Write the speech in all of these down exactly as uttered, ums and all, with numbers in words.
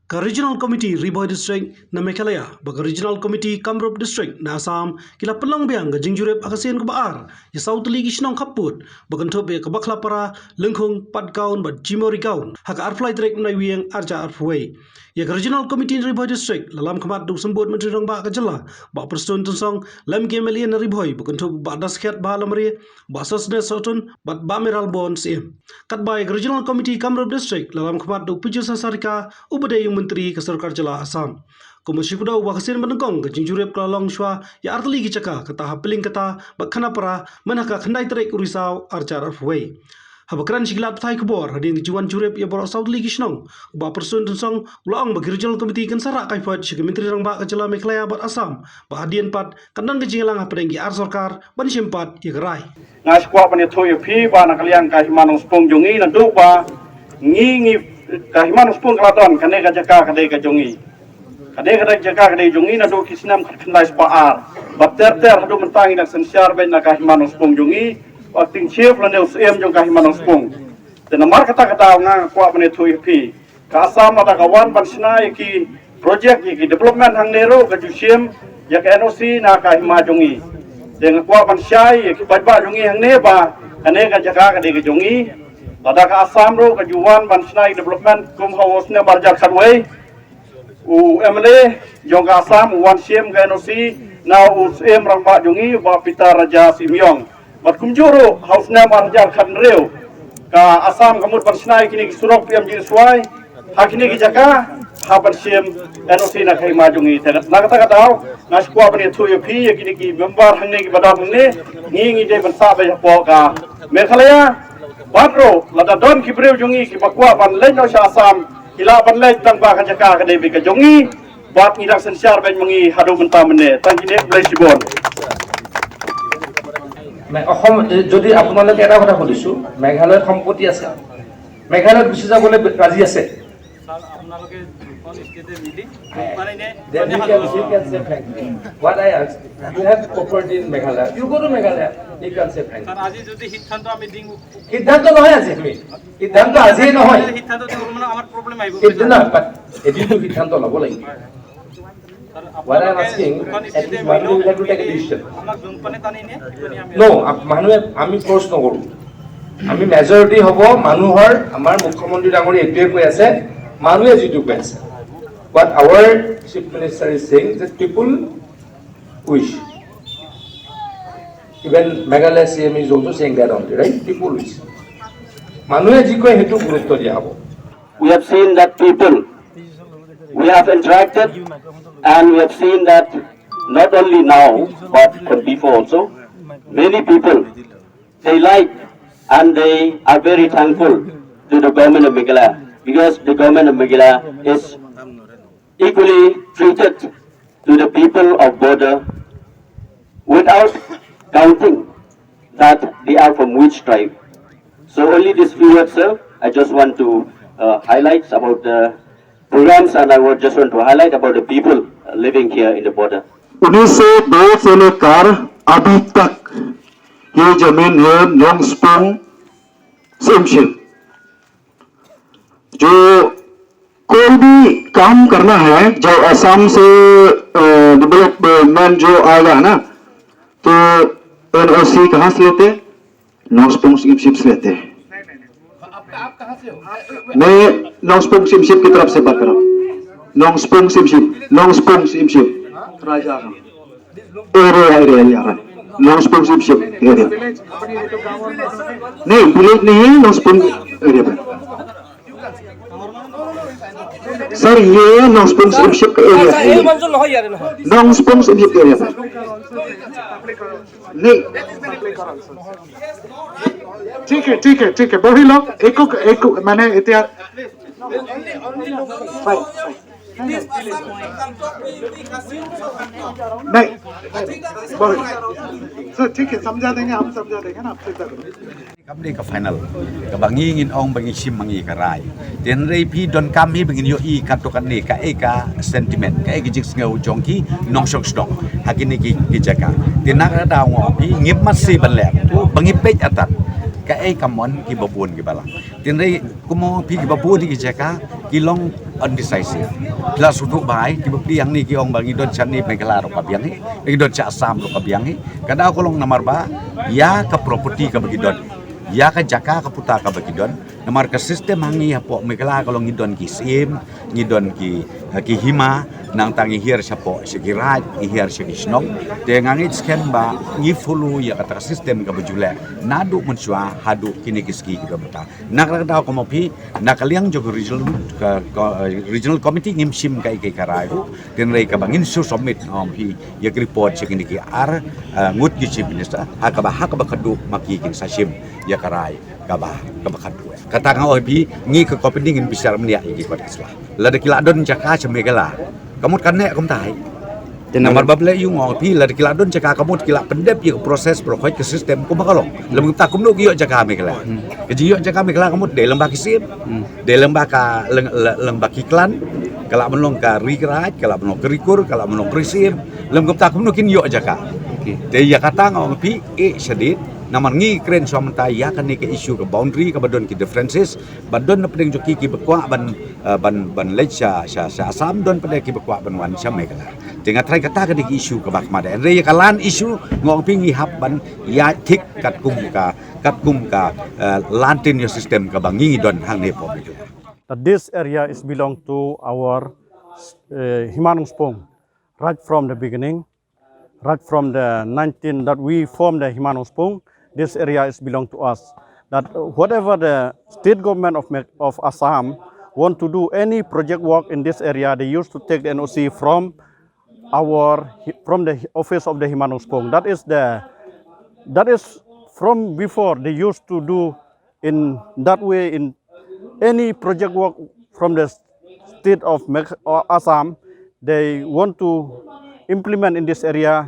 Ka Regional Committee Ri Bhoi District na Meghalaya bad ka Regional Committee Kamrup District na Assam ki la pynlong biang ka jingjurip ha ka sien kaba ar ïa saw tylli ki shnong khappud ba kynthup ïa ka Bakhlapara, Lyngkhung, Patgaon bad Jimori Gaon ha ka arphew lai tarik u Naiwieng arhajar arphew wei. Ïa ka Regional Committee Ri Bhoi District la lam khmat da u Symbud Myntri Rangbah ka jylla Bah Prestone Tynsong, lem ki M L A na Ri Bhoi ba kynthup Bah Daskhiat Bahalamare, Bah Sosthenes Sohtun bad Bah Mayralborn Syiem. Katba ïa ka Regional Committee Kamrup District la lam khmat da u Pijot Hazarika uba dei u Myntri ka Sorkar Jylla Assam. Kumba shu kdew ba ka sien ba nyngkong ka jingjurip ka la long shuwa ïa ar tylli ki jaka, kata ha Pylliangkata bad Khanapara, myn ha ka khyndai tarik u Risaw arhajar arphew wei. Haba kren sha ki lad pathai khubor hadien ka jingwan jurip ïa baroh saw tylli ki shnong, u Bah Prestone Tynsong u la ong ba ka Regional Committee kan sa rah kaiphod sha ki Myntri Rangbah ka jylla Meghalaya bad Assam ba hadien pat kan don ka jingïalang hapdeng ki ar sorkar ban shim pat ïa ka rai. Nga sngewkwah ban ïathuh ïa phi ba na ka liang ka Hima Nongspung jong ngi naduh ba ngi ngi ka Hima Nongspung ka la don, kane ka jaka ka dei ka jong ngi. Kane ka dei ka jaka ka dei jong ngi naduh ki snem khatkhyndai spah ar. Bad ter ter haduh mynta ngi dang synshar beit na ka Hima Nongspung jong ngi, u Acting Chief lane u Syiem jong ka Hima Nongspung. Te namar kata ka daw nga kwah ban ïathuh ïa phi, ka Assam lada ka wan ban shna ïa ki project, ïa ki development hangne ruh ka ju shim ïa ka N O C na ka hima jong ngi. Te nga kwah ban shai ïa ki paidbah jong ngi hangne ba kane ka jaka ka dei ka jong ngi. Lada ka Assam ruh ka ju wan ban shna ïa ki development kum ha u snem arhajar khatwei, u M L A jong ka Assam u wan shim ka N O C na u Syiem Rangbah jong ngi, u Bah Peter Raja Syiem Yong. Bad kumjuh ruh ha u snem arhajar khathynriew ka Assam ka mut ban shna ïa kine ki surok P M G S Y ha kine ki jaka, ha ban shim N O C na ka hima jong ngi. Te na kata ka daw nga sngewkwah ban ïathuh ïa phi ïa kine ki member hangne kiba don hangne, ngi ngi dei ban sah beit hapoh ka Meghalaya. Bad ruh lada don ki briew jong ngi kiba kwah ban leit noh sha Assam, ki lah ban leit tang ba ka jaka ka dei beit ka jong ngi. Bad ngi dang synshar beit ma ngi haduh mynta mynne. Tang kine, khublei shibun. মে- অসম, এ, যদি আপোনালোকে এটা কথা সুধিছো, মেঘালয়ত সম্পত্তি আছে, মেঘালয়ত গুচি যাবলৈ ৰাজি আছে? ছাৰ, আপোনালোকে দুখন ষ্টেটে মিলি, মানে, Then মানে, you can, you can say frankly. What I ask, you have property in Meghalaya, you go to Meghalaya, you can say frankly. ছাৰ, আজি যদি সিদ্ধান্ত আমি দিওঁ, সিদ্ধান্ত নহয় আজি আমি, সিদ্ধান্ত আজি নহয়। সিদ্ধান্ত দিবলৈ মানে আমাৰ প্ৰব্লেম আহিব। কিন্তু না, but এদিনতো সিদ্ধান্ত ল'ব লাগিব। ছাৰ, What I am আপোনালোকে asking, দুখন at least ষ্টেটে মানুহ মিলি বিলাকে take a decision। আমাক যোনফালে টানি নিয়ে, সেইফালে আমি No, আ- মানুহে, আমি ফ'ৰ্চ নকৰোঁ। আমি মেজৰিটি হ'ব মানুহৰ, আমাৰ মুখ্যমন্ত্ৰী ডাঙৰীয়া এইটোৱে কৈ আছে, মানুহে যিটো কৈ আছে। But our Chief Minister is saying that people wish। Even Meghalaya C M is also saying that only, right? People wish। মানুহে যি কয় সেইটো গুৰুত্ব দিয়া হ'ব। We have seen that people, we have interacted and we have seen that not only now but from before also, many people, they like and they are very thankful to the government of Meghalaya because the government of Meghalaya is equally treated to the people of border without counting that they are from which tribe. So only these few words, sir. I just want to uh, highlight about the programs, and I would just want to highlight about the people uh, living here in the border. उन्नीस सौ दो से लेकर अभी तक ये जमीन है नोंगस्पोंग सिमशिप। जो कोई भी काम करना है, जो आसाम से डेवलपमेंट जो आएगा ना, तो एनओसी कहाँ से लेते हैं? नोंगस्पोंग सिमशिप से लेते हैं। मैं नोंगस्पोंग सिमशिप की तरफ से बात कर रहा हूँ। नोंगस्पोंग सिमशिप, नोंगस्पोंग सिमशिप। राजा। एरिया, एरिया, एरिया, नोंगस्पोंग सिमशिप एरिया। नहीं, विलेज नहीं है, नोंगस्पोंग एरिया पे। सर, ये नोंगस्पोंग सिमशिप का एरिया है। नोंगस्पोंग सिमशिप एरिया पे। नहीं। ठीक है, ठीक है, ठीक है। बही लोग, एक, एक, मैंने इतिहास नहीं, नहीं, बहुत। सर, ठीक है, समझा देंगे, हम समझा देंगे ना, आप चिंता करो। Kam dei ka final kaba ngi ngin ong ba ngi shim ma ngi ka rai. Tynrai phi donkam hi ba ngin ïohi katto katne kaei ka sentiment, kaei ka jingsngew jong ki nongshong shnong ha kine ki, ki jaka. Te na ka daw nga ong phi ngim mat shuh ban leh, ba ngi peit atat kaei ka mon kiba bun kiba lang. Tynrai kumno phi kiba bun ki jaka ki long Undecisive. Plus utu bai ki bapli yang ni ki ong ba ngi don sha ni Meghalaya ruh ka biang hi, ngi don sha Assam ruh ka biang hi. Ka daw ka long namar ba ïa ka property kaba ki don, ïa ka jaka ka puta kaba ki don. Namar ka system ha ngi hapoh Meghalaya ka long ngi don ki syiem, ngi don ki, eh, ki hima, nangta ngi hiar shapoh sha ki raid, ngi hiar sha ki shnong. Te nga ngeit skhem ba ngi follow ïa kata ka system kaba ju leh naduh mynshuwa haduh kine ki sngi kiba mynta. Na kata ka daw kumno phi, na ka liang jong ka regional, ka, ka, eh, regional committee ngim shim kaei kaei ka rai ruh. Hynrei kaba ngin shu submit, um, phi ïa ka report sha kine ki ar, eh, ngut ki chief minister, ha kaba, ha kaba khadduh ma ki kin sa shim ïa ka rai kaba, kaba khadduh. Kata nga ong phi, ngi ka committee ngin bishar mynta ïa ki kot ki sla. Lada ki la don jaka sha Meghalaya, ka mut kan neh kumta hi. Te namar ba Blei ïa nga ong phi, lada ki la don jaka ka mut ki la pyndep ïa ka process baroh khoit ka system kumba ka long. Lem kumta kumno ki ïoh jaka Meghalaya. Ka jingïoh jaka Meghalaya ka mut dei lem ba ki syiem. Dei lem ba ka leng, leng, lem ba ki clan, ka lah ban long ka ri ka raid, ka lah ban long ka ri kur, ka lah ban long ka ri syiem. Lem kumta kumno kin ïoh jaka. Te ïa kata nga ong phi, eh, shadit, namar ngi kren shuwa mynta ïa kane ka issue ka boundary kaba don ki differences, ba don na pdeng jong ki kiba kwah ban, eh, ban, ban leit sha, sha, sha Assam, don pdeng kiba kwah ban wan sha Meghalaya. Te nga tharai kata ka dei ka issue kaba kham da. Hynrei ïa ka land issue nga ong phi ngi hap ban ïa thik katkum ka, katkum ka, eh, land tenure system kaba ngi don hangne hapoh Meghalaya. That this area is belong to our, uh, Hima Nongspung right from the beginning, right from the nineteen that we formed the Hima Nongspung. This area is belong to us. That, uh, whatever the state government of Me- of Assam want to do any project work in this area, they used to take the N O C from our from the office of the Hima Nongspung. That is the that is from before they used to do in that way in any project work from the state of Megh- or Assam they want to implement in this area.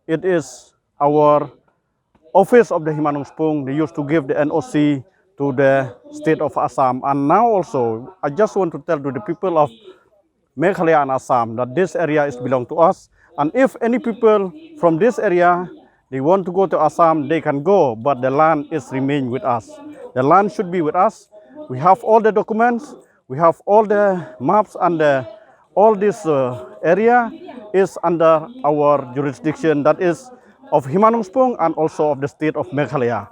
It is our office of the Hima Nongspung. They used to give the N O C to the state of Assam. And now also, I just want to tell to the people of Meghalaya and Assam that this area is belong to us. And if any people from this area, they want to go to Assam, they can go, but the land is remain with us. The land should be with us. We have all the documents, we have all the maps, and the, all this, uh, area is under our jurisdiction, that is of Hima Nongspung and also of the state of Meghalaya.